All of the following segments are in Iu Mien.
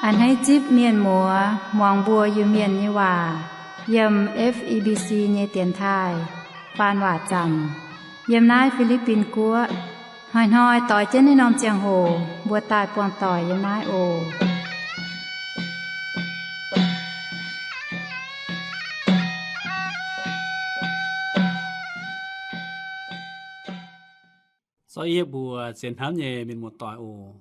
A'hneiv zipv mienh muoz muangx mbuo Iu-Mienh nyei waac yiem F E B C nyei dienx taaih faan waac zanc yiem naaiv Fi^li^bin Guoqv. Hnoi-hnoi doix jienv naaiv norm ziangh hoc mbuo daaih buangh doic yiem naaiv oc. Sorv yie mbuo sienx hnamv nyei mienh muoz-doic oc.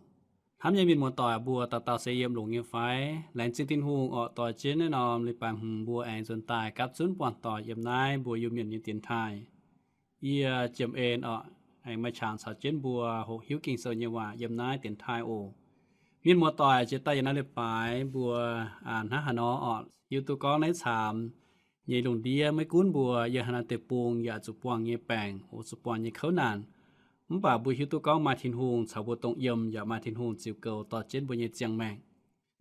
Hnamv nyei mienh muoz-doic mbuo dauh dauh se yiem longx nyei fai? Laengz zingh Tin-Hungh orqc, doix jienv naaiv norm leiz-baaix hmz mbuo aengx nzuonx daaih gapv zunv buangh doic yiem naaiv mbuo Iu-Mienh nyei dienx taaih. Yie Jiem En orqc, aengx maaih qangx caux jienv mbuo hoqc hiuv Ging-Sou nyei waac yiem naaiv dienx taaih oc. Mienh muoz-doic jiex daaih yiem naaiv leiz-baaix mbuo hnangv haaix nor orqc, hiuv duqv gorngv naaiv caamx nyei lungh ndiev maiv gunv mbuo yiem haaix norm deic-bung yaac zuqc buangh nyei baengc, oix zuqc buangh nyei kouv naanc, mv baac mbuo hiuv duqv gorngv maaih Tin-Hungh caux mbuo dongh yiem, yaac maaih Tin-Hungh ziux goux dorh jienv mbuo nyei ziangh maengc.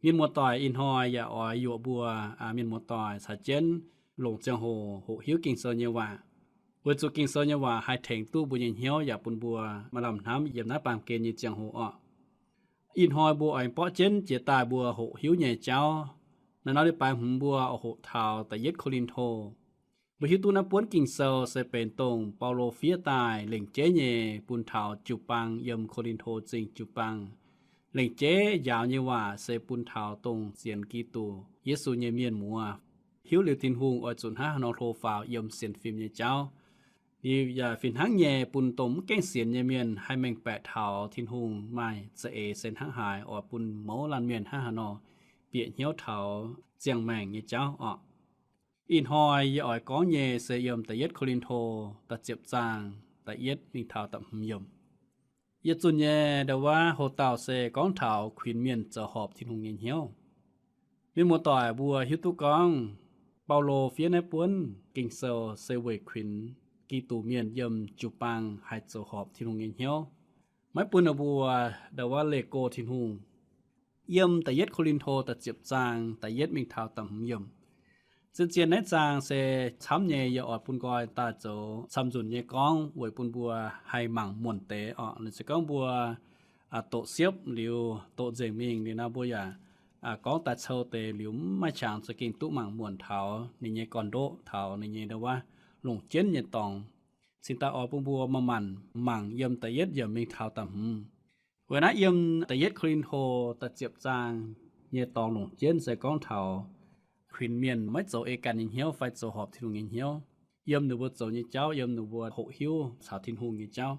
Mienh muoz-doic, ih hnoi yaac oix yuoqc mbuo mienh muoz-doic caux jienv longc ziangh hoc hoqc hiuv Ging-Sou nyei waac, weic zuqc Ging-Sou nyei waac haih tengx duqv mbuo nyei hnyouv yaac bun mbuo maaih lamh hnamv yiem naaiv baamh gen nyei ziangh hoc orqc. Ih hnoi mbuo oix borqv jienv jiex daaih mbuo hoqc hiuv nyei jauv. Naaiv norm leiz-baaix hmz mbuo hoqc taux da'yietv Ko^lin^to. Mbuo hiuv duqv naaiv buonv Ging-Sou se benx dongh Baulo fiev daaih lengc jeiv nyei bun taux jiu-baang yiem Ko^lin^to Zingh jiu-baang. Lengc jeiv njaaux nyei waac se bun taux dongh sienx Giduc Yesu nyei mienh muoz, hiuv liuz Tin-Hungh oix zuqc hnangv haaix nor hlo faaux yiem sienx fim nyei jauv. Liuz yaac fih hnangv nyei bun dongh mv gaengh sienx nyei mienh haih mengh baeqc taux Tin-Hungh maaih za'eix se hnangv haaix, oix bun mouz laanh mienh hnangv haaix nor bieqc hnyouv taux ziangh maengc nyei jauv orqc. Ih hnoi yie oix gorngv nyei se yiem da'yietv Ko^lin^to da'ziepc zaang da'yietv mingh taux da'hmz yiemc. Yietc zunc nyei ndau wuov hoc-dauh se gorngv taux kuinx mienh zoux horpc Tin-Hungh nyei hnyouv. Mienh muoz-doic mbuo hiuv duqv gorngv Baulo fiev naaiv buonv Ging-Sou se weic kuinx Giduc mienh yiem jiu-baang haih zoux horpc Tin-Hungh nyei hnyouv, maiv bun ninh mbuo ndau wuov leih go Tin-Hungh. Yiem da'yietv Ko^lin^to da'ziepc zaang da'yietv mingh taux da'hmz yiemc. Zien-zien naaiv zaang se camv nyei, yie oix bun nqoi daaih zoux camv-nzunc nyei gorngv weic bun mbuo haih mangc muonc deix orqc. Naaiv se gorngv mbuo doqc siepv liuz doqc nzengc mingh liuz nor, mbuo yaac gorngv daaih cou deix liuz mv maaih qangx za'gengh duqv mangc muonc taux ninh nyei gorn-ndoqv, taux ninh nyei ndau wuov longc jienv nyei dorngx. Cingx daaih oix bun mbuo manc-manc mangc yiem da'yietv yiemc mingh taux da'hmz. Weic naaiv yiem da'yietv Ko^lin^to da'ziepc zaang nyei dorngx longc jienv se gorngv taux kuinx mienh maiv zoux ei ganh nyei hnyouv fai zoux horpc Tin-Hungh nyei hnyouv, yiem ninh mbuo zoux nyei jauv, yiem ninh mbuo hoqc hiuv caux Tin-Hungh nyei jauv.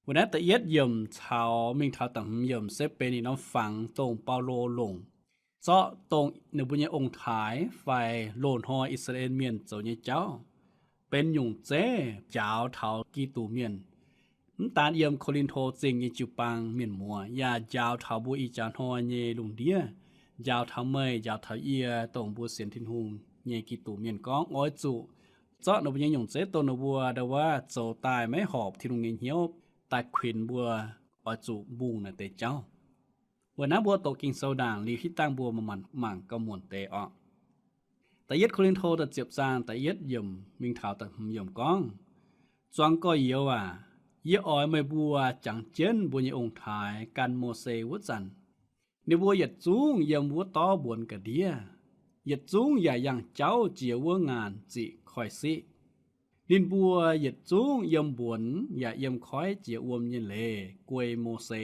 Weic naaiv da'yietv yiemc caux mingh taux da'hmz yiemc se benx ninh norm fangx dongh Baulo longc zorqv dongh ninh mbuo nyei ong-taaix fai loz-hnoi I^saa^laa^en Mienh zoux nyei jauv benx nyungc zeiv njaaux taux Giduc Mienh. Mv daan yiem Ko^lin^to Zingh nyei jiu-baang mienh muoz, yaac njaaux taux mbuo ih jaax hnoi nyei lungh ndiev, njaaux taux meih, njaaux taux yie, dongh mbuo sienx Tin-Hungh nyei Giduc Mienh gorngv oix zuqc zorqv ninh mbuo nyei nyungc zeiv dongh ninh mbuo ndau wuov zoux daaih maiv horpc Tin-Hungh nyei hnyouv daaih kuinx mbuo, oix zuqc mbungh naaiv deix jauv. Weic naaiv mbuo doqc Ging-Sou ndaangc liuz hitv dangh mbuo manc-manc mangc gauh muonc deix orqc. Da'yietv Ko^lin^to da'ziepc zaang da'yietv yiemc mingh taux da'hmz yiemc gorngv, Zuangx gorx-youz aac, yie oix meih mbuo jangx jienv mbuo nyei ong-taaix gan Mose wuov zanc, ninh mbuo yietc zungv yiem wuov dorv mbuonx ga'ndiev, yietc zungv yaac yangh jauv jiex wuov ngaanc ziqc koiv-siqv. Ninh mbuo yietc zungv yiem mbuonx yaac yiem koiv jiex wuom nyei leiz guei Mose.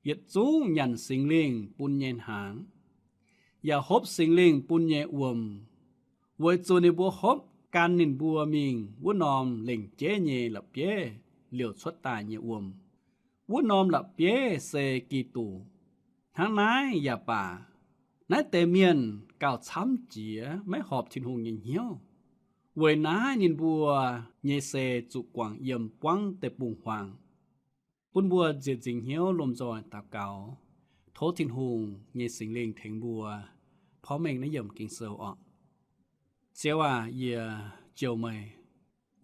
Yietc zungv nyanc Singx Lingh bun nyei hnaangx, yaac hopv Singx Lingh bun nyei wuom, weic zuqc ninh mbuo hopv gan ninh mbuo mingh wuov norm lengc jeiv nyei la'bieiv liouc cuotv daaih nyei wuom. Wuov norm la'bieiv se Giduc. Hnangv naaiv yaac baac, naaiv deix mienh gauh camv jiex maiv horpc Tin-Hungh nyei hnyouv. Weic naaiv ninh mbuo nyei sei zuqc guangc yiem buangv deic-bung-huaang. Bun mbuo nzieqc nzingc hnyouv lomh nzoih daux gaux, tov Tin-Hungh nyei Singx Lingh tengx mbuo porv mengh naaiv yiemc Ging-Sou orqc. Ziouv aac, yie jouh meih,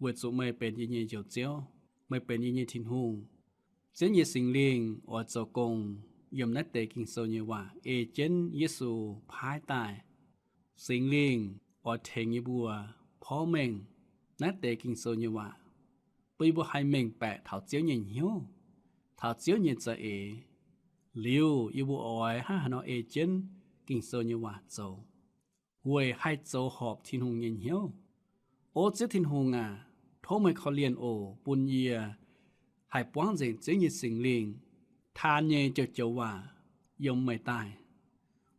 weic zuqc meih benx yie nyei Njoux Ziouv, meih benx yie nyei Tin-Hungh. Ziouv nyei Singx Lingh oix zoux gong yiem naaiv deix Ging-Sou nyei waac ei jienv Yesu paaiv daaih. Singx Lingh oix tengx yie mbuo porv mengh naaiv deix Ging-Sou nyei waac, bun yie mbuo haih mengh baeqc taux Ziouv nyei hnyouv, taux Ziouv nyei za'eix, Liuz yie mbuo oix hnangv haaix nor ei jienv Ging-Sou nyei waac zoux, weic haih zoux horpc Tin-Hungh nyei hnyouv. O Ziouv Tin-Hungh aac, tov meih korv-lienh oc, bun yie haih buangv nzengc Ziouv nyei Singx Lingh taan nyei joux-joux waac yiem meih daaih,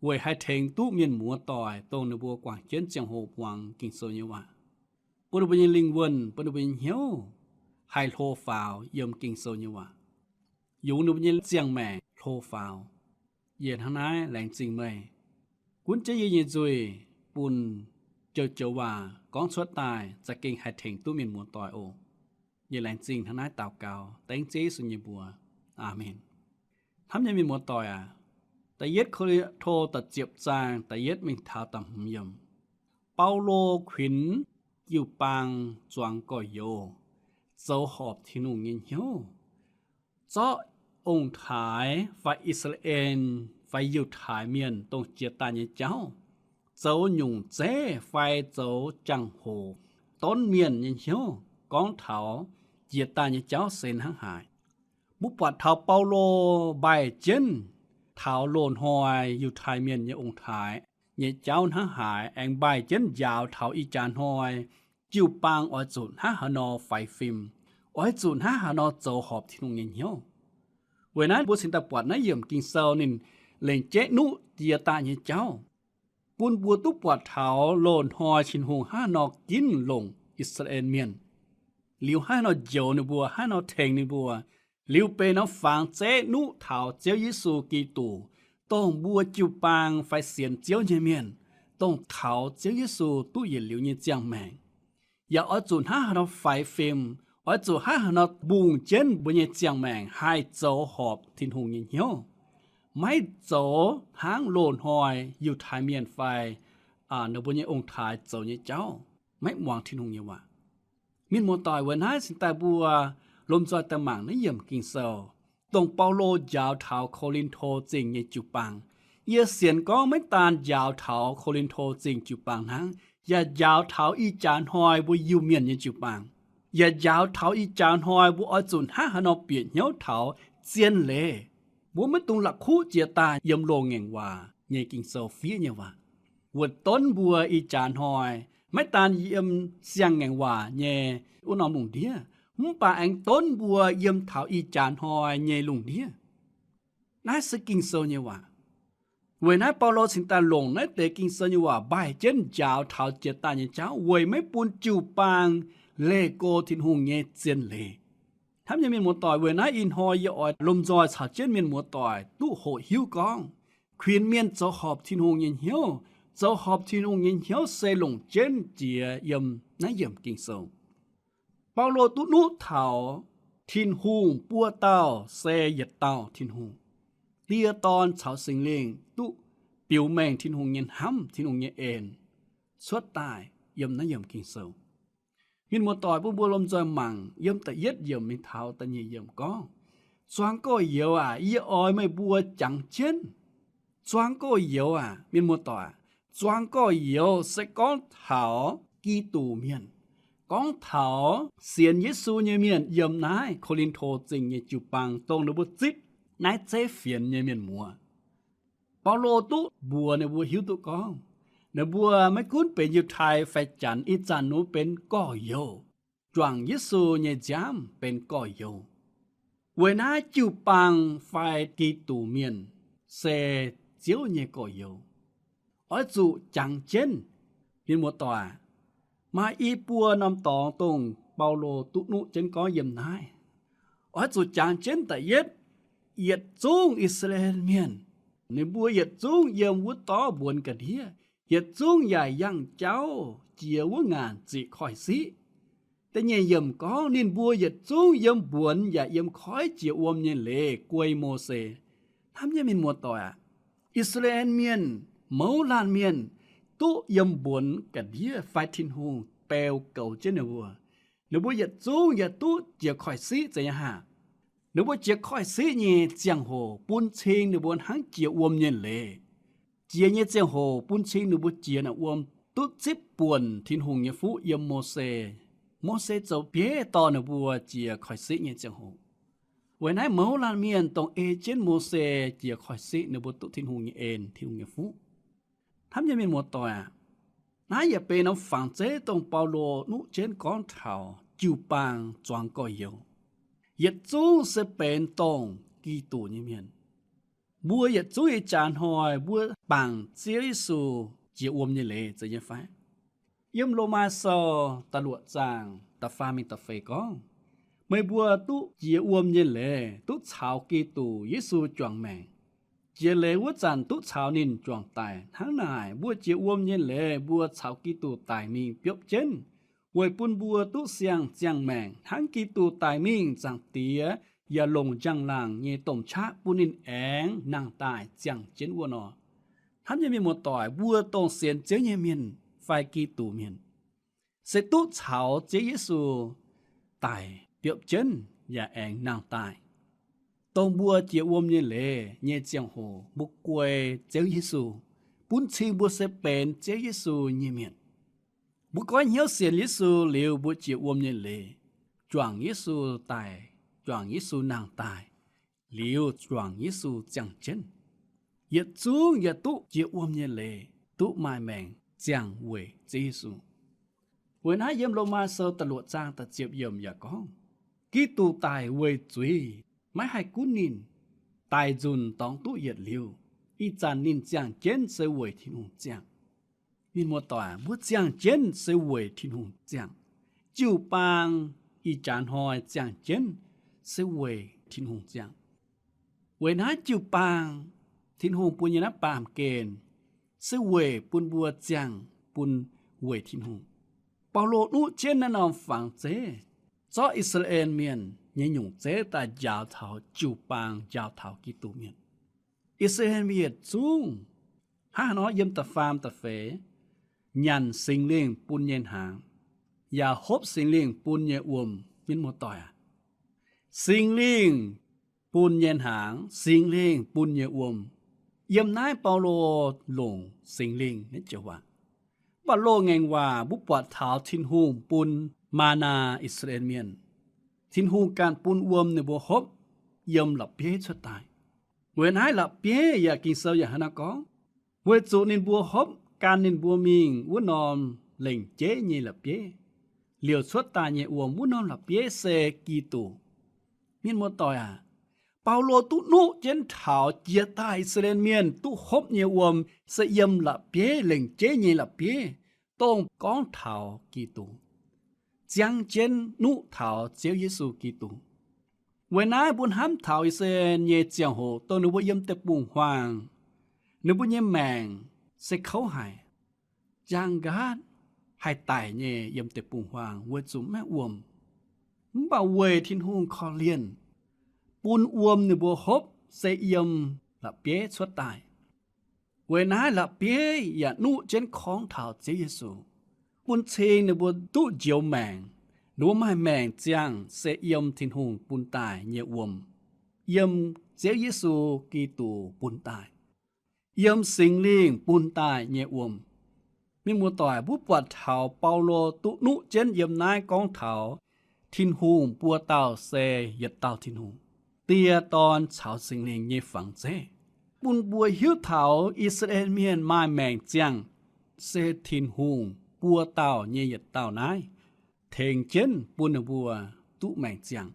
weic haih tengx duqv mienh muoz-doic dongh ninh mbuo guangc jienv ziangh hoc muangx Ging-Sou nyei waac, bun ninh mbuo nyei lingh wuonh, bun ninh mbuo nyei hnyouv haih hlo faaux yiem Ging-Sou nyei waac, yungz ninh mbuo nyei ziangh maengc hlo faaux. Yie hnangv naaiv laengz zingh meih gunv jienv yie nyei nzuih, bun joux-joux waac gorngv cuotv daaih za'gengh haih tengx duqv mienh muoz-doic oc. Yie laengz zingh hnangv naaiv daux gaux dengv Ziouv Yesu nyei mbuox. Aamen. Hnamv nyei mienh muoz-doic aac, da'yietv Ko^lin^to da'ziepc zaang da'yietv mingh taux da'hmz yiemc, Baulo kuinx jiu-baang zuangx gorx-youz zoux horpc Tin-Hungh nyei hnyouv, zorqv ong-taaix fai I^saa^laa^en fai Yiutai Mienh dongh jiex daaih nyei jauv zoux nyungc zeiv fai zoux jangx-hoc donv mienh nyei hnyouv gorngv taux jiex daaih nyei jauv se hnangv haaix. Mbuo buatc taux Baulo mbaih jienv taux loz-hnoi Yiutai Mienh nyei ong-taaix nyei jauv hnangv haaix, aengx mbaih jienv njaaux taux ih jaax hnoi jiu-baang oix zuqc hnangv haaix nor faix fim, oix zuqc hnangv haaix nor zoux horpc Tin-Hungh nyei hnyouv. Weic naaiv mbuo cingx daaih buatc naaiv yiemc Ging-Sou ninh lengc jeiv nuqv jiex daaih nyei jauv, bun mbuo duqv buatc taux loz-hnoi Tin-Hungh hnangv haaix nor ginv longc I^saa^laa^en Mienh, liuz hnangv haaix nor njoux ninh mbuo, hnangv haaix nor tengx ninh mbuo, liuz benx norm fangx zeiv nuqv taux Ziouv Yesu Giduc, dongh mbuo jiu-baang fai sienx Ziouv nyei mienh, dongh kaux Ziouv Yesu duqv yietc liuz nyei ziangh maengc. Yaac oix zuqc hnangv haaix nor faix fim, oix zuqc hnangv haaix nor mbungh jienv mbuo nyei ziangh maengc haih zoux horpc Tin-Hungh nyei hnyouv, maiv zoux hnangv loz-hnoi Yiutai Mienh fai ninh mbuo nyei ong-taaix zoux nyei jauv, maiv muangx Tin-Hungh nyei waac. Mienh muoz-doic, weic naaiv cingx daaih mbuo lomh nzoih daaih mangc naaiv yiemc Ging-Sou, dongh Baulo njaaux taux Ko^lin^to Zingh nyei jiu-baang. Yie sienx gorngv maiv daan njaaux taux Ko^lin^to Zingh jiu-baang hnangv, yaac njaaux taux ih jaax hnoi mbuo Iu-Mienh nyei jiu-baang, yaac njaaux taux ih jaax hnoi mbuo oix zuqc hnangv haaix nor bieqc hnyouv taux zien leiz. Mbuo maiv dungx la'kuqv jiex daaih yiem loz-ngaengc waac nyei Ging-Sou fiev nyei waac, wuonh donv mbuo ih jaax hnoi maiv daan yiem siang-ngaengc waac nyei wuov norm lungh ndiev, mv baac aengx donv mbuo yiem taux ih jaax hnoi nyei lungh ndiev. Naaiv se Ging-Sou nyei waac. Weic naaiv Baulo cingx daaih longc naaiv deix Ging-Sou nyei waac mbaih jienv njaaux taux jiex daaih nyei jauv weic maiv bun jiu-baang leih go Tin-Hungh nyei zien leiz. Hnamv nyei mienh muoz-doic, weic naaiv ih hnoi yie oix lomh nzoih caux jienv mienh muoz-doic duqv hoqc hiuv gorngv, kuinx mienh zoux horpc Tin-Hungh nyei hnyouv, zoux horpc Tin-Hungh nyei hnyouv se longc jienv jiex yiem naaiv yiemc Ging-Sou. Baulo duqv nuqv taux Tin-Hungh buo dauh se yietc dauh Tin-Hungh. Die, Dorn caux Singx Lingh duqv biux mengh Tin-Hungh nyei hnamv, Tin-Hungh nyei en cuotv daaih yiem naaiv yiemc Ging-Sou. Mienh muoz-doic, bun mbuo lomh nzoih mangc yiem da'yietv yiemc mingh taux da'nyeic yiemc gorngv, Zuangx gorx-youz aac, yie oix meih mbuo jangx jienv. Zuangx gorx-youz aac, mienh muoz-doic, zuangx gorx-youz se gorngv taux Giduc Mienh, gorngv taux sienx Yesu nyei mienh yiem naaiv Ko^lin^to Zingh nyei jiu-baang, dongh ninh mbuo zipv naaiv zeiv fienx nyei mienh muoz. Baulo duqv mbuox ninh mbuo hiuv duqv gorngv, ninh mbuo maiv gunv benx Yiutai fai Janx, ih zanc ninh mbuo benx gorx-youz, juangc Yesu nyei nziaamv benx gorx-youz. Weic naaiv jiu-baang fai Giduc Mienh se Ziouv nyei gorx-youz. Oix zuqc jangx jienv. Mienh muoz-doic, maaih i buo norm dorngx dongh Baulo duqv nuqv jienv gorngv yiem naaiv. Oix zuqc jangx jienv da'yietv, yietc zungv I^saa^laa^en Mienh, ninh mbuo yietc zungv yiem wuov dorv mbuonx ga'ndiev, yietc zungv yaac yangh jauv jiex wuov ngaanc ziqc koiv-siqv. Da'nyeic yiemc gorngv ninh mbuo yietc zungv yiem mbuonx yaac yiem koiv jiex wuom nyei leiz guei Mose. Hnamv nyei mienh muoz-doic aac, I^saa^laa^en Mienh mouz laanh mienh duqv yiem mbuonx ga'ndiev fai Tin-Hungh beu goux jienv ninh mbuo. Ninh mbuo yietc zungv yaac duqv jiex koiv-siqv zeiz nyei haah? Ninh mbuo jiex koiv-siqv nyei ziangh hoc bun cing ninh mbuo hnangv jiex wuom nyei leiz. Jiex nyei ziangh hoc bun cing ninh mbuo jiex naaic wuom duqv zipv buonc Tin-Hungh nyei fuqv yiem Mose. Mose zoux bieiv dorh ninh mbuo jiex koiv-siqv nyei ziangh hoc. Weic naaiv mouz laanh mienh dongh ei jienv Mose jiex koiv-siqv ninh mbuo duqv Tin-Hungh nyei en, Tin-Hungh nyei fuqv. Hnamv nyei mienh muoz-doic aac, naaiv yaac benx norm fangx zeiv dongh Baulo nuqv jienv gorngv taux jiu-baang zuangx gorx-youz, yietc zungv se benx dongh Giduc nyei mienh. Mbuo yietc zungv ih jaax hnoi mbuo bangc Ziouv Yesu jiex wuom nyei leiz zeiz nyei fai? Yiem Lomaa Sou da'luoqc zaang da'faam mingh da'feix gorngv, meih mbuo duqv jiex wuom nyei leiz duqv caux Giduc Yesu juangc maengc. Jiex leiz wuov zanc duqv caux ninh juangc daic. Hnangv naaic, mbuo jiex wuom nyei leiz mbuo caux Giduc daic mingh biopv jienv, weic bun mbuo duqv siang-ziangh maengc hnangv Giduc daic mingh Zaangc Diex yaac longc njang-laangc nyei domh qaqv bun ninh aengx nangh daaih ziangh jienv wuov nor. Hnamv nyei mienh muoz-doic, mbuo dongh sienx Ziouv nyei mienh fai Giduc mienh, se duqv caux Ziouv Yesu daic biopv jienv yaac aengx nangh daaih. Dongh mbuo jiex wuom nyei leiz nyei ziangh hoc mbuo guei Ziouv Yesu, bun cing mbuo se benx Ziouv Yesu nyei mienh. Mbuo goiv hnyouv sienx Yesu liuz mbuo jiex wuom nyei leiz, juangc Yesu daic, juangc Yesu nangh daaih, liuz juangc Yesu ziangh jienv, yietc zungv yaac duqv jiex wuom nyei leiz, duqv maaih maengc ziangh weic Ziouv Yesu. Weic naaiv yiem Lomaa Sou da'luoqc zaang da'ziepc yiemc yaac gorngv, Giduc daic weic zuiz, maiv haih gunv ninh, daic nzunc dorngx duqv yietc liuz, ih zanc ninh ziangh jienv se weic Tin-Hungh ziangh. Mienh muoz-doic, mbuo ziangh jienv se weic Tin-Hungh ziangh. Jiu-baang ih jaax hnoi ziangh jienv se weic Tin-Hungh ziangh. Weic naaiv jiu-baang, Tin-Hungh bun nyei naaiv baamh gen se weic bun mbuo ziangh bun weic Tin-Hungh. Baulo nuqv jienv naaiv norm fangx zeiv, zorqv I^saa^laa^en Mienh nyei nyungc zeiv daaih njaaux taux jiu-baang, njaaux taux Giduc Mienh. I^saa^laa^en Mienh yietc zungv hnangv haaix nor yiem da'faam da'feix nyanc Singx Lingh bun nyei hnaangx, yaac hopv Singx Lingh bun nyei wuom. Mienh muoz-doic aac, Singx Lingh bun nyei hnaangx, Singx Lingh bun nyei wuom. Yiem naaiv Baulo longc Singx Lingh naaiv joux waac. Mv baac loz-ngaengc waac mbuo buatc taux Tin-Hungh bun maa^naa I^saa^laa^en Mienh. Tin-Hungh ganh bun wuom ninh mbuo hopv yiem la'bieiv cuotv daaih. Weic naaiv la'bieiv yaac Ging-Sou yaac hnangv naaiv gorngv, weic zuqc ninh mbuo hopv gan ninh mbuo mingh wuov norm lengc jeiv nyei la'bieiv, liouc cuotv daaih nyei wuom wuov norm la'bieiv se Giduc. Mienh muoz-doic aac, Baulo duqv nuqv jienv taux jiex daaih I^saa^laa^en Mienh duqv hopv nyei wuom se yiem la'bieiv, lengc jeiv nyei la'bieiv, dongh gorngv taux Giduc, ziangv jienv nuqv taux Ziouv Yesu Giduc. Weic naaiv mbuo hnamv taux I^saa^laa^en nyei ziangh hoc dongh ninh mbuo yiem deic-bung-huaang, ninh mbuo nyei maengc se kouv haic, jaang nqaatv haih daic nyei yiem deic-bung-huaang weic zuqc maiv wuom. Mv baac weic Tin-Hungh korv-lienh, bun wuom ninh mbuo hopv se yiem la'bieiv cuotv daaih. Weic naaiv la'bieiv yaac nuqv jienv gorngv taux Ziouv Yesu, bun cing ninh mbuo duqv njoux maengc, ninh mbuo maaih maengc ziangh se yiem Tin-Hungh bun daaih nyei wuom, yiem Ziouv Yesu Giduc bun daaih, yiem Singx Lingh bun daaih nyei wuom. Mienh muoz-doic, mbuo buatc taux Baulo duqv nuqv jienv yiem naaiv gorngv taux Tin-Hungh buo dauh se yietc dauh Tin-Hungh, Die, Dorn caux Singx Lingh nyei fangx zeiv, bun mbuo hiuv taux I^saa^laa^en Mienh maaih maengc ziangh se Tin-Hungh buo dauh nyei yietc dauh naaiv tengx jienv bun ninh mbuo duqv maengc ziangh.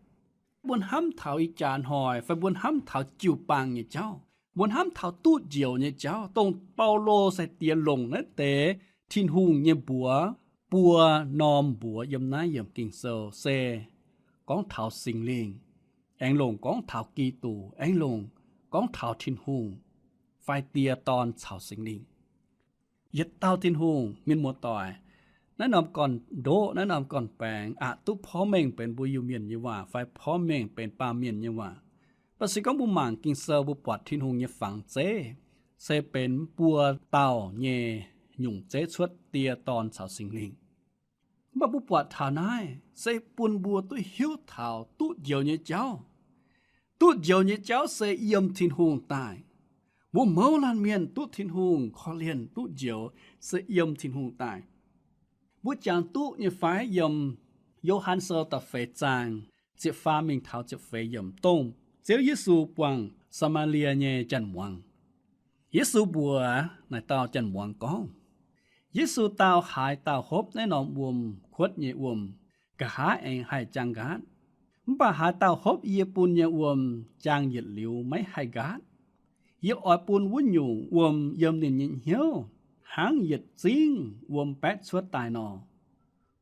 Mbuo hnamv taux ih jaax hnoi fai mbuo hnamv taux jiu-baang nyei jauv, mbuo hnamv taux duqv njoux nyei jauv, dongh Baulo sai-diex longc naaiv deix Tin-Hungh nyei mbuox buo norm mbuox yiem naaiv yiem Ging-Sou se gorngv taux Singx Lingh, aengx longc gorngv taux Giduc, aengx longc gorngv taux Tin-Hungh fai Die, Dorn caux Singx Lingh. Yietc dauh Tin-Hungh, mienh muoz-doic, naaiv norm gorn-ndoqv, naaiv norm gorn-baengx aqc duqv porv mengh benx mbuo Iu-Mienh nyei waac fai porv mengh benx baamh mienh nyei waac. Mv baac se gorngv mbuo mangc Ging-Sou, mbuo buatc Tin-Hungh nyei fangx zeiv se benx buo dauh nyei nyungc zeiv cuotv, Die, Dorn caux Singx Lingh. Mv baac mbuo buatc taux naaiv se bun mbuo duqv hiuv taux duqv njoux nyei jauv. Duqv njoux nyei jauv se yiem Tin-Hungh daaih. Mbuo mouz laanh mienh duqv Tin-Hungh korv-lienh duqv njoux se yiem Tin-Hungh daaih. Mbuo jangx duqv nyei fai? Yiem Yo^han Sou da'feix zaang ziepc faam mingh taux ziepc feix yiemc, dongh Ziouv Yesu buangh Saa^maa^lie nyei janx-muangz. Yesu mbuox naaic dauh janx-muangz gorngv, Yesu dau, Haaix dauh hopv naaiv norm wuom-kuotv nyei wuom, nqa'haav aengx haih jaang nqaatv. Mv baac haaix dauh hopv yie bun nyei wuom jaang yietc liuz maiv haih nqaatv, yie oix bun wuov nyungc wuom yiem ninh nyei hnyouv hnangv yietc zingv wuom baetv cuotv daaih nor,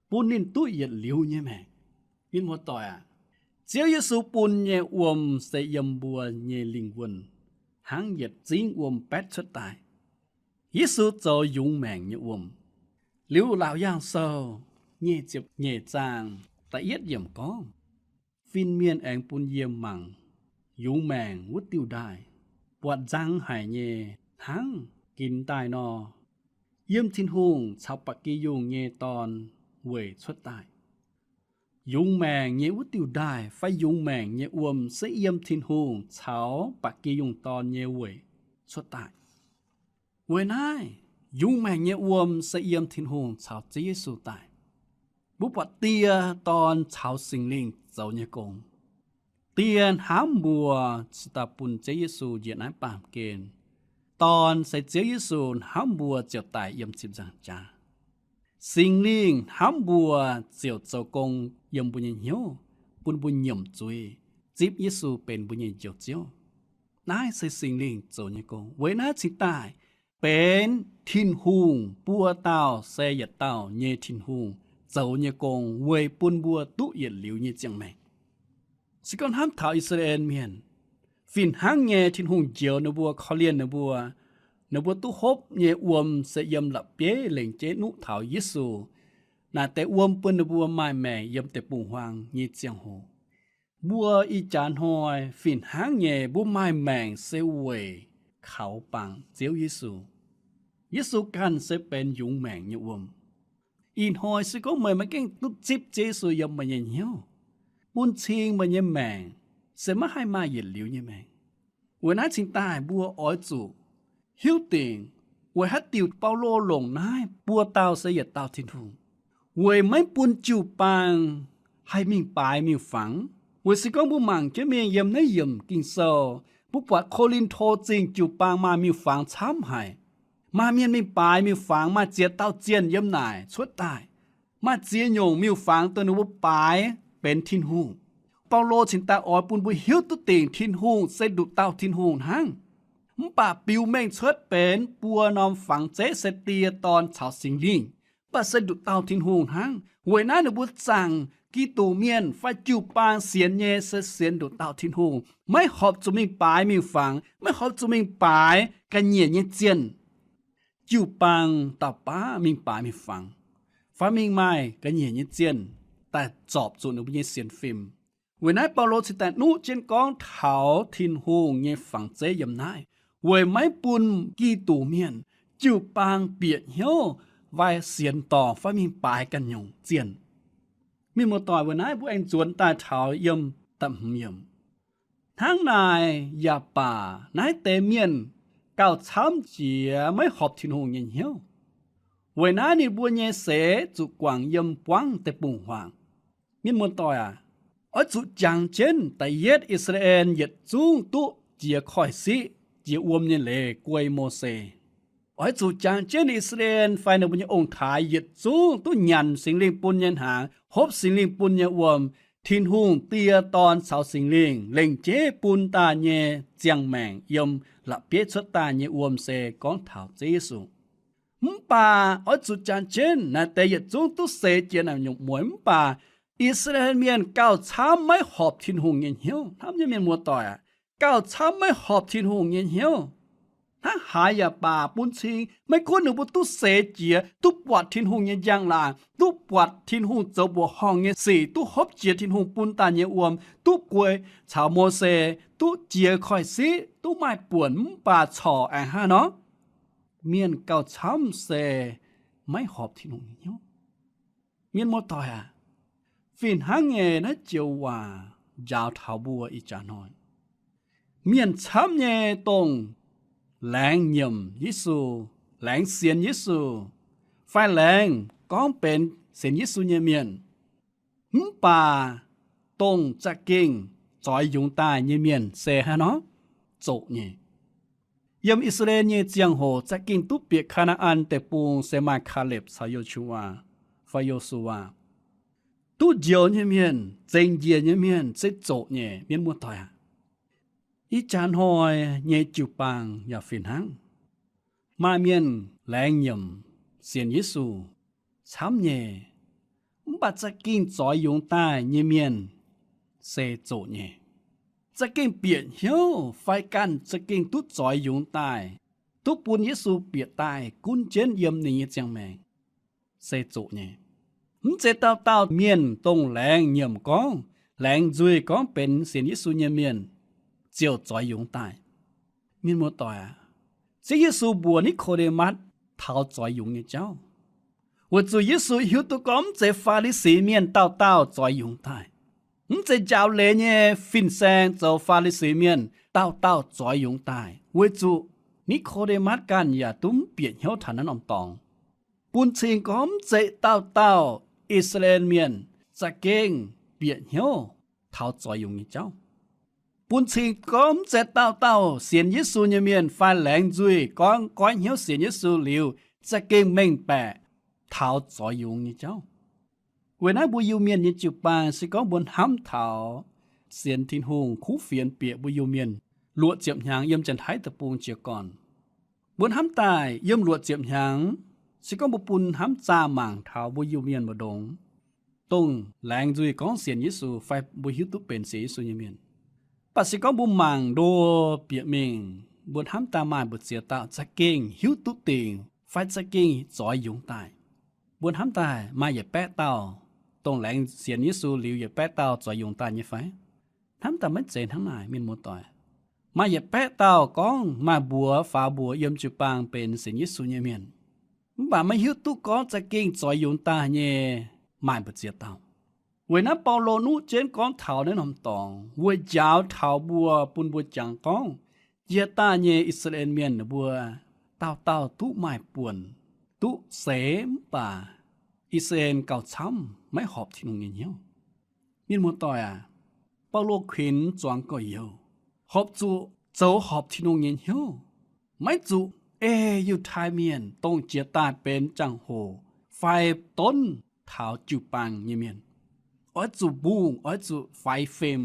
bun ninh duqv yietc liuz nyei maengc. Mienh muoz-doic aac, Ziouv Yesu bun nyei wuom se yiem mbuo nyei lingh wuonh hnangv yietc zingv wuom baetv cuotv daaih. Yesu zoux yungz maengc nyei wuom. Liuz Laauc Yaangh Sou nyeic ziepc nyeic zaang da'yietv yiemc gorngv, Fin-mienh aengx bun yie mangc yungz maengc wuov diuh ndaaih, buatc nzang haic nyei hnangv ginx daaih nor, yiem Tin-Hungh caux ba'gi yungh nyei dorn weic cuotv daaih. Yungz maengc nyei wuov diuh ndaaih fai yungz maengc nyei wuom se yiem Tin-Hungh caux ba'gi yungh dorn nyei weic cuotv daaih. Weic naaiv, yungz maengc nyei wuom se yiem Tin-Hungh caux Ziouv Yesu daaih. Mbuo buatc Die, Dorn caux Singx Lingh zoux nyei gong. Die hnamv mbuo cingx daaih bun Ziouv Yesu njiec naaiv baamh gen. Dorn se Ziouv Yesu hnamv mbuo ziouc daic yiem ziepc nzaangc jaax. Singx Lingh hnamv mbuo ziouc zoux gong yiem mbuo nyei hnyouv, bun mbuo nyiemc zuiz, zipv Yesu benx mbuo nyei Njoux Ziouv. Naaiv se Singx Lingh zoux nyei gong. Weic naaiv cingx daaih benx Tin-Hungh buo dauh se yietc dauh nyei Tin-Hungh zoux nyei gong weic bun mbuo duqv yietc liuz nyei ziangh maengc. Se gorngv hnamv taux I^saa^laa^en Mienh, fih hnangv nyei Tin-Hungh njoux ninh mbuo, korv-lienh ninh mbuo, ninh mbuo duqv hopv nyei wuom se yiem la'bieiv lengc jeiv nuqv taux Yesu, naaic deix wuom bun ninh mbuo maaih maengc yiem deic-bung-huaang nyei ziangh hoc. Mbuo ih jaax hnoi fih hnangv nyei, mbuo maaih maengc se weic kaux bangc Ziouv Yesu. Yesu ganh se benx yungz maengc nyei wuom. Ih hnoi se gorngv meih maiv gaengh duqv zipv Ziouv Yesu yiem meih nyei hnyouv, bun cing meih nyei maengc se maiv haih maaih yietc liuz nyei maengc. Weic naaiv cingx daaih mbuo oix zuqc hiuv dingc weic haaix diuc Baulo longc naaiv buo dauh se yietc dauh Tin-Hungh, weic maiv bun jiu-baang haih mingh baaix miuc-fangx. Weic se gorngv mbuo mangc jienv mingh yiem naaiv yiemc Ging-Sou, mbuo buatc Ko^lin^to Zingh jiu-baang maaih miuc-fangx camv haic. Maaih mienh mingh baaix miuc-fangx, maaih ziex dauh zienh yiem naaic cuotv daaih. Maaih ziex nyungc miuc-fangx dongh ninh mbuo baaix benx Tin-Hungh. Baulo cingx daaih oix bun mbuo hiuv duqv dingc Tin-Hungh se nduqc dauh Tin-Hungh hnangv. Mv baac biux mengh cuotv benx buo norm fangx zeiv se Die, Dorn caux Singx Lingh, mv baac se nduqc dauh Tin-Hungh hnangv. Weic naaiv ninh mbuo zaangc Giduc mienh fai jiu-baang sienx nyei se sienx nduqc dauh Tin-Hungh, maiv horpc zuqc mingh baaix miuc-fangx, maiv horpc zuqc mingh baaix ga'nyiec nyei zienh. Jiu-baang dauh baav mingh baaix miuc-fangx fai mingh maaih ga'nyiec nyei zienh daaih zorpc zuqc ninh mbuo nyei sienx fim. Weic naaiv Baulo cingx daaih nuqv jienv gorngv taux Tin-Hungh nyei fangx zeiv yiem naaiv, weic maiv bun Giduc mienh jiu-baang bieqc hnyouv fai sienx dorngc fai mingh baaix ganh nyungc zienh. Mienh muoz-doic, weic naaiv mbuo aengx nzuonx daaih taux yiem da'hmz yiemc. Hnangv naaic yaac baac naaiv deix mienh gauh camv jiex maiv horpc Tin-Hungh nyei hnyouv. Weic naaiv ninh mbuo nyei seix zuqc guangc yiem buangv deic-bung-huaang. Mienh muoz-doic aac, oix zuqc jangx jienv da'yietv I^saa^laa^en yietc zungv duqv jiex koiv-siqv, jiex wuom nyei leiz guei Mose. Oix zuqc jangx jienv I^saa^laa^en fai ninh mbuo nyei ong-taaix yietc zungv duqv nyanc Singx Lingh bun nyei hnaangx, hopv Singx Lingh bun nyei wuom, Tin-Hungh Die, Dorn caux Singx Lingh lengc jeiv bun daaih nyei ziangh maengc yiem la'bieiv cuotv daaih nyei wuom se gorngv taux Ziouv Yesu. Mv baac oix zuqc jangx jienv naaiv deix yietc zungv duqv seix jiex naaic nyungc mueiz. Mv baac I^saa^laa^en Mienh gauh camv maiv horpc Tin-Hungh nyei hnyouv. Hnamv nyei mienh muoz-doic aac, gauh camv maiv horpc Tin-Hungh nyei hnyouv. Hnangv haaix yaac baac bun cing, maiv gunv ninh mbuo duqv seix jiex, duqv buatc Tin-Hungh nyei njang-laangc, duqv buatc Tin-Hungh zoux mbuoqc horngh nyei sic, duqv hopv jiex Tin-Hungh bun daaih nyei wuom, duqv guei caux Mose, duqv jiex koiv-siqv, duqv maaih buonc, mv baac corc aengx hnangv nor, mienh gauh camv se maiv horpc Tin-Hungh nyei hnyouv. Mienh muoz-doic aac, fih hnangv nyei naaiv joux waac njaaux taux mbuo ih jaax hnoi. Mienh camv nyei dongh laengz nyiemc Yesu, laengz sienx Yesu, fai laengz gorngv benx sienx Yesu nyei mienh, mv baac dongh za'gengh zoix yungz daaih nyei mienh se hnangv nor zoqc nyei. Yiem I^saa^laa^en nyei ziangh hoc za'gengh duqv bieqc Kaa^naa^an Deic-Bung se maaih Kaalepv caux Yo^su^waa fai Yo^su^waa. Duqv njoux nyei mienh, zengc njiec nyei mienh se zoqc nyei, mienh muoz-doic aac. Ih jaax hnoi nyei jiu-baang yaac fih hnangv. Maaih mienh laengz nyiemc sienx Yesu camv nyei, mv baac za'gengh zoix yungz daaih nyei mienh se zoqc nyei. Za'gengh bieqc hnyouv fai ganh za'gengh duqv zoix yungz daaih, duqv bun Yesu bieqc daaih gunv jienv yiem ninh nyei ziangh maengc se zoqc nyei. Mv zeiz dauh dauh mienh dongh laengz nyiemc gorngv, laengz nzuih gorngv benx sienx Yesu nyei mienh ziouc zoix yungz daaih. Mienh muoz-doic aac, Ziouv Yesu mbuox Nikoo^nde^matv taux zoix yungz nyei jauv, weic zuqc Yesu hiuv duqv gorngv mv zeiz Faa^li^si Mienh dauh dauh zoix yungz daaih. Mv zeiz njaaux leiz nyei fin-saeng zoux Faa^li^si Mienh dauh dauh zoix yungz daaih, weic zuqc Nikoo^nde^matv ganh yaac duqv mv bieqc hnyouv taux naaiv norm dorngx. Bun cing gorngv mv zeiz dauh dauh I^saa^laa^en Mienh za'gengh bieqc hnyouv taux zoix yungz nyei jauv. Bun cing gorngv mv zeiz dauh dauh sienx Yesu nyei mienh fai laengz nzuih gorngv goiv hnyouv sienx Yesu liuz za'gengh mengh baeqc taux zoix yungz nyei jauv. Weic naaiv mbuo Iu-Mienh nyei jiu-baang se gorngv mbuo hnamv taux sienx Tin-Hungh kuv fienx bieqc mbuo Iu-Mienh luoqc ziepc hnyangx yiem Janx-Taiv Deic-Bung jiez gorn. Mbuo hnamv daaih yiem luoqc ziepc hnyangx, se gorngv mbuo bun hnamv zaah mangc taux mbuo Iu-Mienh mbu'ndongx, dongh laengz nzuih gorngv sienx Yesu fai mbuo hiuv duqv benx sienx Yesu nyei mienh, mv baac se gorngv mbuo mangc ndo bieqc mingh, mbuo hnamv daaih maaih mbu'ziex dauh za'gengh hiuv duqv dingc fai za'gengh zoix yungz daaih. Mbuo hnamv daaih maaih yietc baeqv dauh, dongh laengz sienx Yesu liuz yietc baeqv dauh zoix yungz daaih nyei fai? Hnamv daaih maiv zeiz hnangv naaic, mienh muoz-doic. Maaih yietc baeqv dauh gorngv maaih mbuox faaux mbuox yiem jiu-baang benx sienx Yesu nyei mienh, mv baac maiv hiuv duqv gorngv za'gengh zoix yungz daaih nyei maaih mbu'ziex dauh. Weic naaiv Baulo nuqv jienv gorngv taux naaiv norm dorngx weic njaaux taux mbuo, bun mbuo jangx gorngv jiex daaih nyei I^saa^laa^en Mienh ninh mbuo dauh dauh duqv maaih buonc, duqv seix, mv baac I^saa^laa^en gauh camv maiv horpc Tin-Hungh nyei hnyouv. Mienh muoz-doic aac, Baulo kuinx zuangx gorx-youz, horpc zuqc zoux horpc Tin-Hungh nyei hnyouv. Maiv zuqc ei Yiutai Mienh dongh jiex daaih benx jangx-hoc fai donv taux jiu-baang nyei mienh. Oix zuqc mbungh, oix zuqc faix fim,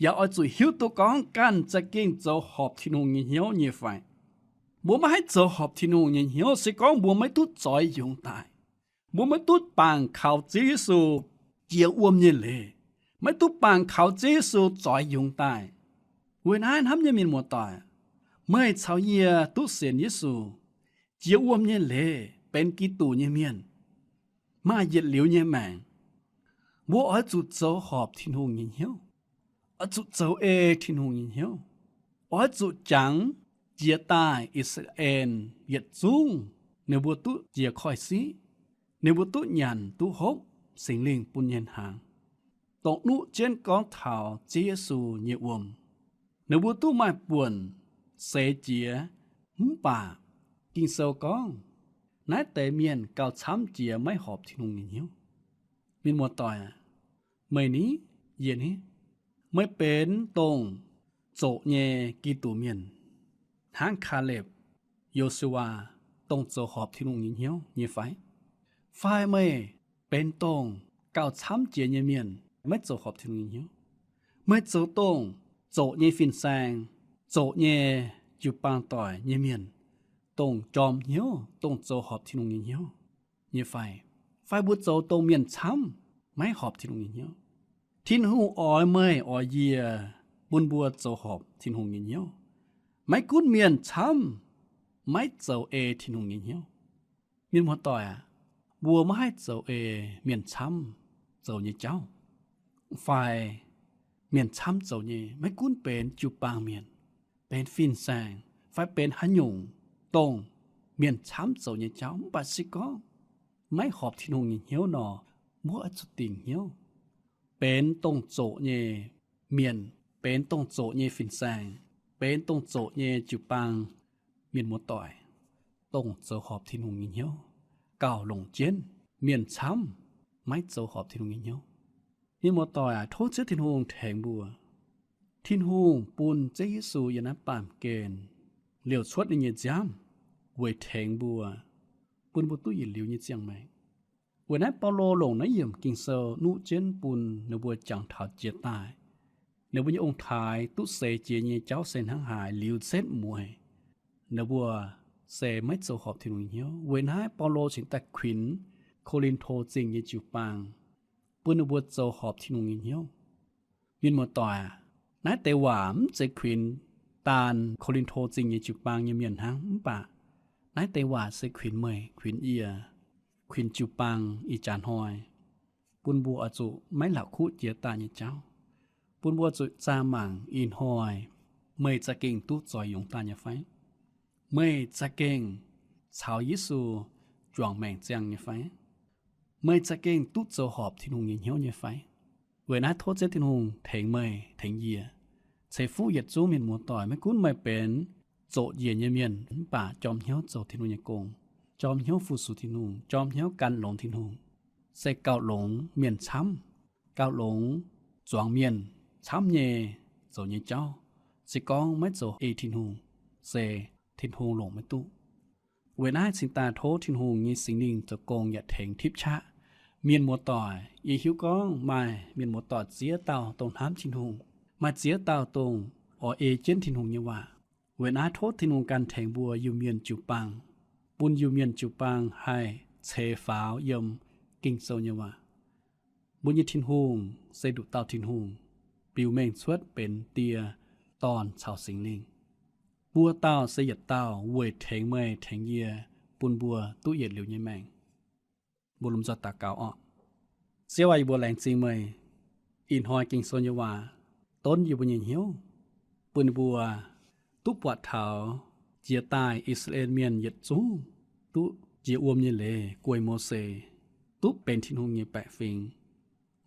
yaac oix zuqc hiuv duqv gorngv ganh za'gengh zoux horpc Tin-Hungh nyei hnyouv nyei fai. Mbuo maiv haih zoux horpc Tin-Hungh nyei hnyouv se gorngv mbuo maiv duqv zoix yungz daaih. Mbuo maiv duqv bangc kaux Ziouv Yesu jiex wuom nyei leiz, maiv duqv bangc kaux Ziouv Yesu zoix yungz daaih. Weic naaiv hnamv nyei mienh muoz-doic, meih caux yie duqv sienx Yesu, jiex wuom nyei leiz benx Giduc nyei mienh, maaih yietc liuz nyei maengc, mbuo oix zuqc zoux horpc Tin-Hungh nyei hnyouv, oix zuqc zoux ei Tin-Hungh nyei hnyouv, oix zuqc jangx jiex daaih I^saa^laa^en yietc zungv ninh mbuo duqv jiex koiv-siqv, ninh mbuo duqv nyanc duqv hopv Singx Lingh bun nyei hnaangx, dongh nuqv jienv gorngv taux Ziouv Yesu nyei wuom, ninh mbuo duqv maaih buonc seix jiex. Mv baac Ging-Sou gorngv, naaiv deix mienh gauh camv jiex maiv horpc Tin-Hungh nyei hnyouv. Mienh muoz-doic aac, meih ni, yie ni, meih benx dongh zoqc nyei Giduc mienh, hnangv Kaalepv, Yo^su^waa, dongh zoux horpc Tin-Hungh nyei hnyouv nyei fai? Fai meih benx dongh gauh camv jiex nyei mienh, maiv zoux horpc Tin-Hungh nyei hnyouv? Meih zoux dongh zoqc nyei fin-saeng, zoqc nyei jiu-baang doic nyei mienh, dongh jorm hnyouv, dongh zoux horpc Tin-Hungh nyei hnyouv nyei fai? Fai mbuo zoux dongh mienh camv, maiv horpc Tin-Hungh nyei hnyouv? Tin-Hungh oix meih oix yie bun mbuo zoux horpc Tin-Hungh nyei hnyouv. Maiv gunv mienh camv maiv zoux ei Tin-Hungh nyei hnyouv. Mienh muoz-doic aac, mbuo maiv haih zoux ei mienh camv zoux nyei jauv fai mienh camv zoux nyei, maiv gunv benx jiu-baang mienh, benx fin-saeng, fai benx haaix nyungc dongh mienh camv zoux nyei jauv, mv baac se gorngv maiv horpc Tin-Hungh nyei hnyouv nor, mbuo oix zuqc dingc hnyouv. Benx dongh zoqc nyei mienh, benx dongh zoqc nyei fin-saeng, benx dongh zoqc nyei jiu-baang mienh muoz-doic, dongh zoux horpc Tin-Hungh nyei hnyouv, gauh longc jienv mienh camv maiv zoux horpc Tin-Hungh nyei hnyouv. Mienh muoz-doic aac, tov Ziouv Tin-Hungh tengx mbuo. Tin-Hungh bun Ziouv Yesu yiem naaiv baamh gen liouc cuotv ninh nyei nziaamv weic tengx mbuo, bun mbuo duqv yietc liuz nyei ziangh maengc. Weic naaiv Baulo longc naaiv yiemc Ging-Sou nuqv jienv bun ninh mbuo jangx taux jiex daaih, ninh mbuo nyei ong-taaix duqv seix jiex nyei jauv se hnangv haaix liuz setv mueiz, ninh mbuo se maiv zoux horpc Tin-Hungh nyei hnyouv. Weic naaiv Baulo cingx daaih kuinx Ko^lin^to Zingh nyei jiu-baang, bun ninh mbuo zoux horpc Tin-Hungh nyei hnyouv. Mienh muoz-doic aac, naaiv deix waac mv zeiz kuinx daanh Ko^lin^to Zingh nyei jiu-baang nyei mienh hnangv, mv baac naaiv deix waac se kuinx meih, kuinx yie, kuinx jiu-baang ih jaax hnoi, bun mbuo oix zuqc maiv la'kuqv jiex daaih nyei jauv, bun mbuo zuqc zaah mangc ih hnoi meih za'gengh duqv zoix yungz daaih nyei fai? Meih za'gengh caux Yesu juangc maengc ziangh nyei fai? Meih za'gengh duqv zoux horpc Tin-Hungh nyei hnyouv nyei fai? Weic naaiv tov Ziouv Tin-Hungh tengx meih, tengx yie, ceix fuqv yietc zungv mienh muoz-doic. Maiv gunv meih benx zoqc njiec nyei mienh mv baac jorm hnyouv zoux Tin-Hungh nyei gong, jorm hnyouv fu-sux Tin-Hungh, jorm hnyouv gan longx Tin-Hungh, se gauh longx mienh camv, gauh longx zuangx mienh camv nyei zoux nyei jauv. Se gorngv maiv zoux ei Tin-Hungh, se Tin-Hungh longc maiv duqv. Weic naaiv cingx daaih tov Tin-Hungh nyei Singx Lingh zoux gong yaac tengx tipv qaqv mienh muoz-doic. Yie hiuv gorngv maaih mienh muoz-doic ziex dauh dongh hnamv Tin-Hungh, maaih ziex dauh dongh oix ei jienv Tin-Hungh nyei waac. Weic naaiv tov Tin-Hungh ganh tengx mbuo Iu-Mienh jiu-baang, bun Iu-Mienh jiu-baang haih ceix faaux yiem Ging-Sou nyei waac. Mbuo nyei Tin-Hungh se nduqc dauh Tin-Hungh, biux mengh cuotv benx Die, Dorn caux Singx Lingh. Buo dauh se yietc dauh weic tengx meih tengx yie, bun mbuo duqv yietc liuz nyei maengc. Mbuo lomh nzoih daux gaux orqc. Ziouv aac, yie mbuo laengz zingh meih. Ih hnoi Ging-Sou nyei waac donv yie mbuo nyei hnyouv, bun ninh mbuo duqv buatc taux jiex daaih I^saa^laa^en Mienh yietc zungv duqv jiex wuom nyei leiz guei Mose, duqv benx Tin-Hungh nyei baeqc fingx.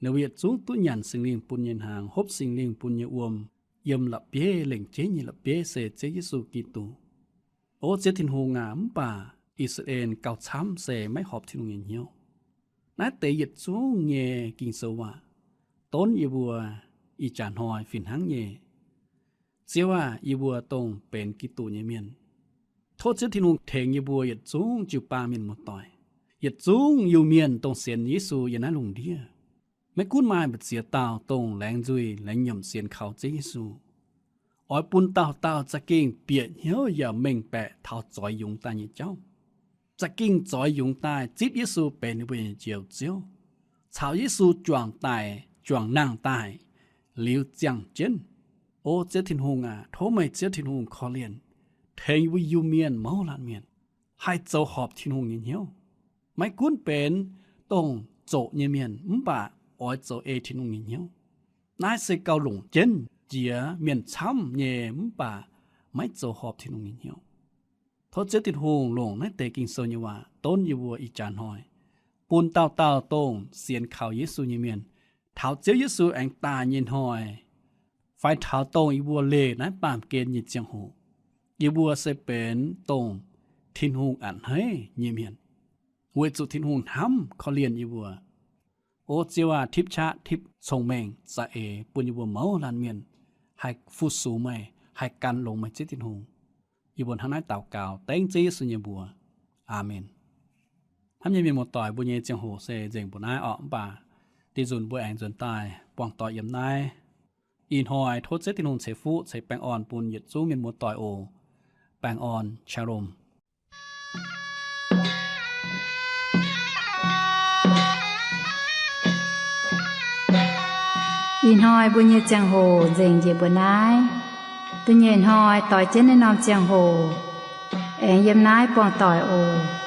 Ninh mbuo yietc zungv duqv nyanc Singx Lingh bun nyei hnaangx, hopv Singx Lingh bun nyei wuom, yiem la'bieiv lengc jeiv nyei la'bieiv se Ziouv Yesu Giduc. O Ziouv Tin-Hungh aac, mv baac I^saa^laa^en gauh camv se maiv horpc Tin-Hungh nyei hnyouv. Naaiv deix yietc zungv nyei Ging-Sou waac donv yie mbuo ih jaax hnoi fih hnangv nyei. Ziouv aac, yie mbuo dongh benx Giduc nyei mienh, tov Ziouv Tin-Hungh tengx yie mbuo yietc zungv jiu-baang mienh muoz-doic, yietc zungv Iu-Mienh dongh sienx Yesu yiem naaiv lungh ndiev. Maiv gunv maaih mbu'ziex dauh dongh laengz nzuih laengz nyiemc sienx kaux Ziouv Yesu, oix bun dauh dauh za'gengh bieqc hnyouv yaac mengh baeqc taux zoix yungz daaih nyei jauv, za'gengh zoix yungz daaih zipv Yesu benx ninh mbuo nyei Njoux Ziouv, caux Yesu juangc daic juangc nangh daaih liuz ziangh jienv. O Ziouv Tin-Hungh aac, tov meih Ziouv Tin-Hungh korv-lienh, tengx mbuo Iu-Mienh mouz laanh mienh haih zoux horpc Tin-Hungh nyei hnyouv. Maiv gunv benx dongh zoqc nyei mienh mv baac oix zoux ei Tin-Hungh nyei hnyouv. Naaiv se gauh longc jienv jiex mienh camv nyei mv baac maiv zoux horpc Tin-Hungh nyei hnyouv. Tov Ziouv Tin-Hungh longc naaiv deix Ging-Sou nyei waac donv yie mbuo ih jaax hnoi, bun dauh dauh dongh sienx kaux Yesu nyei mienh, taux Ziouv Yesu aengx daaih nyei hnoi, fai taux dongh yie mbuo leih naaiv baamh gen nyei ziangh hoc, yie mbuo se benx dongh Tin-Hungh a'hneiv nyei mienh, weic zuqc Tin-Hungh hnamv korv-lienh yie mbuo. O Ziouv aac, tipv qaqv tipv cong-mengh za'eix bun yie mbuo mouz laanh mienh haih fu-sux meih, haih gan longx meih Ziouv Tin-Hungh. Yie mbuo hnangv naaiv daux gaux dengv Ziouv Yesu nyei mbuox. Aamen. Hnamv nyei mienh muoz-doic, mbuo nyei ziangh hoc se nzengc mbuo naaiv orqc, mv baac dih nzunc mbuo aengx nzuonx daaih buangh doic yiem naaiv. Ih hnoi tov Ziouv Tin-Hungh ceix fuqv ceix baengh orn bun yietc zungv mienh muoz-doic oc. Baengh orn, Shalom. Ih hnoi mbuo nyei ziangh hoc nzengc njiec mbuo naaiv. Da'nyeic hnoi doix jienv naaiv norm ziangh hoc, aengx yiem naaiv buangh doic oc.